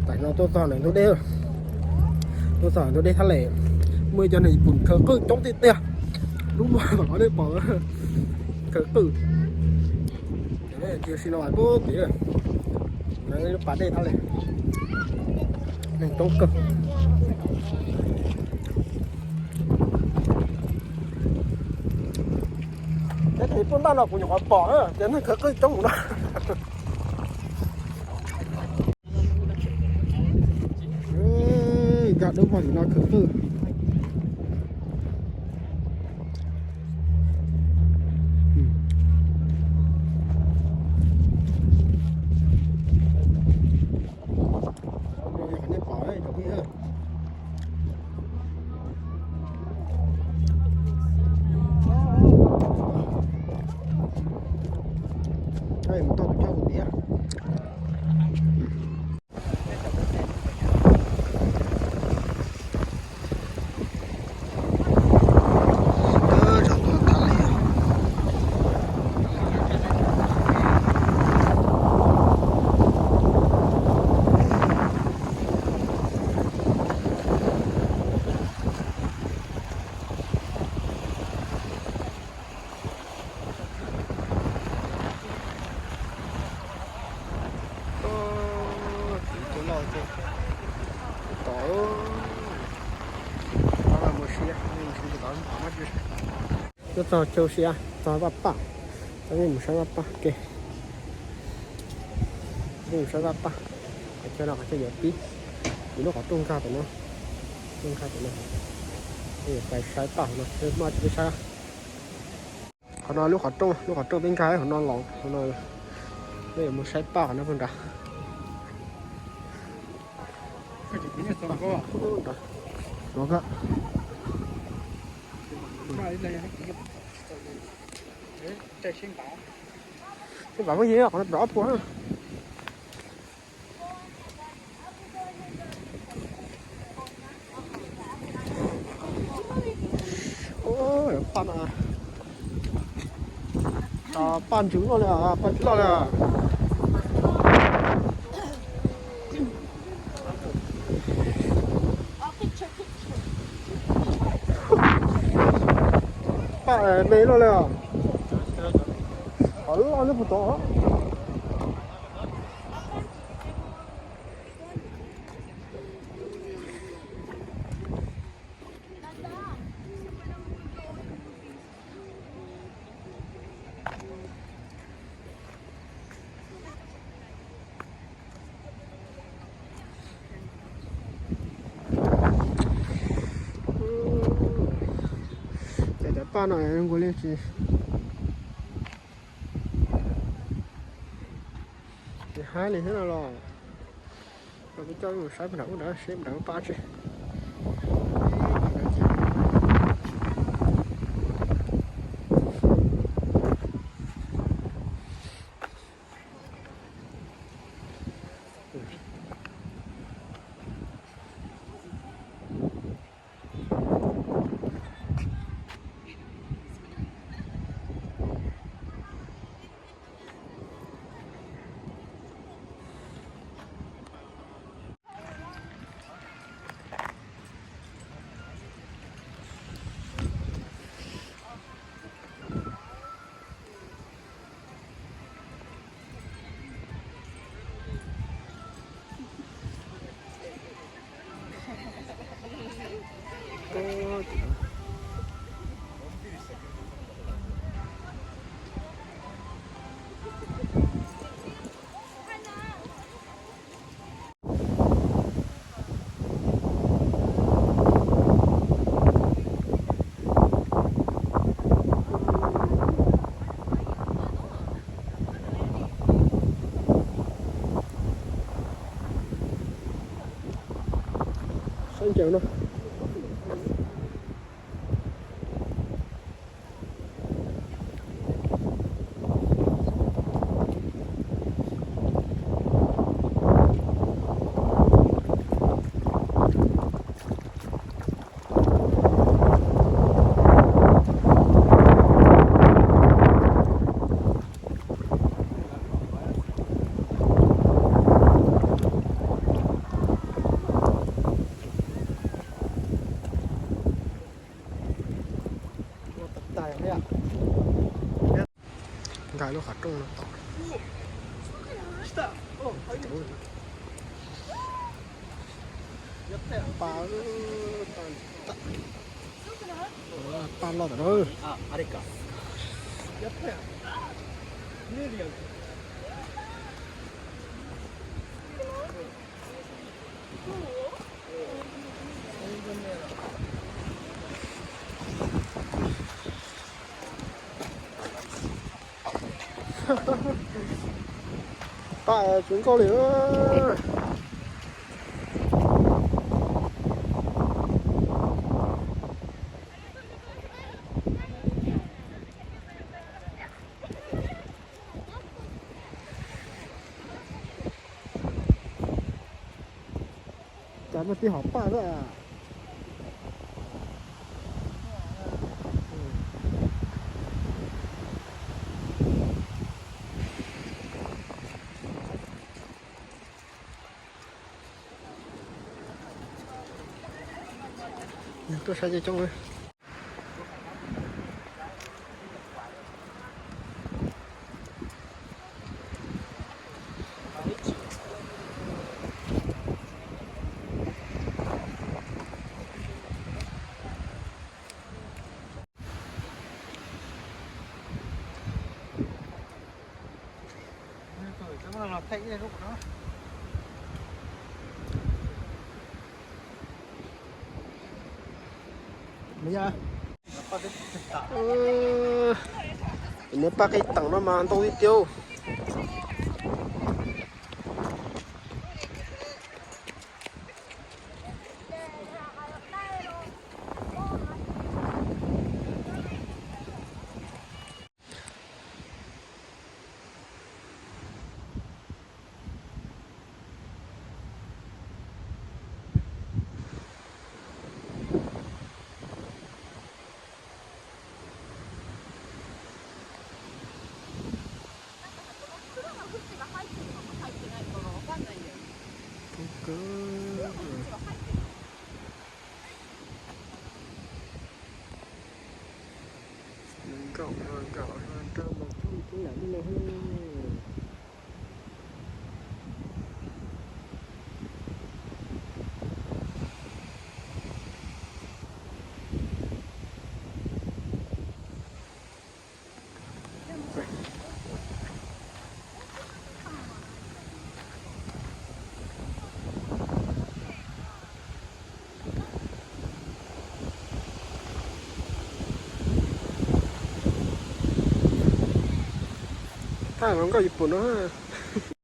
Tam no tuaj txog ntawm ntug dej, tuaj txog ntug dej Thab Lem, muaj ib co neeg Yis Pus khaws qwj coob tiag tiag. Lub muag tom qhov nej pom, khaws qwj. Tam sim no pub tim lub pas dej Thab Lem, neeg coob kawg. Teb chaws Yis Pus ntaj no kuv nyuam qhuav pom na, ces neeg khaws qwj coob mus no. Nkag dub pog tim no khaws qwj. Nej pom, mus tau tus coj tus tiav. Tuaj txog chaw siab, txog Vaj Paj, coj nej mus saib Vaj Paj ke. Nej mus saib Vaj Paj, qhov chaw no qhov chaw yuav pib, ces lub qhov rooj nkag tom no, rooj nkag tom no, pais saib Paj hauv no, maj tsis peb saib. Qhov no lub qhov rooj, lub qhov rooj peb nkag hauv no los, hauv no, nej yuav mus saib Paj qhov no puag nrad. Peb pam phooj ywg, qhov no rov ob puas na. Paj no, paj ntsws loj li, paj ntsws loj li. Paj me loj li os. Qhov loj nyob puag tod. Ces cov paj no nkaus li tsis, tsis haib li thiab no los. Los kuv coj mus saib puag nram ub nrad seb nram ub paj tsi. Saib ntsaws no. Lub qhov rooj no tom. Pa, pa, pa loj tom no. Paj tsis nkauj li. Cas muaj tib hom paj xwb. Tuaj saib coob coob. Neb paj qij teem no mas ntau tiag tiag. Nkauj nkauj nrog mus coob coob yam li no. Thaj no nkauj yus pum no.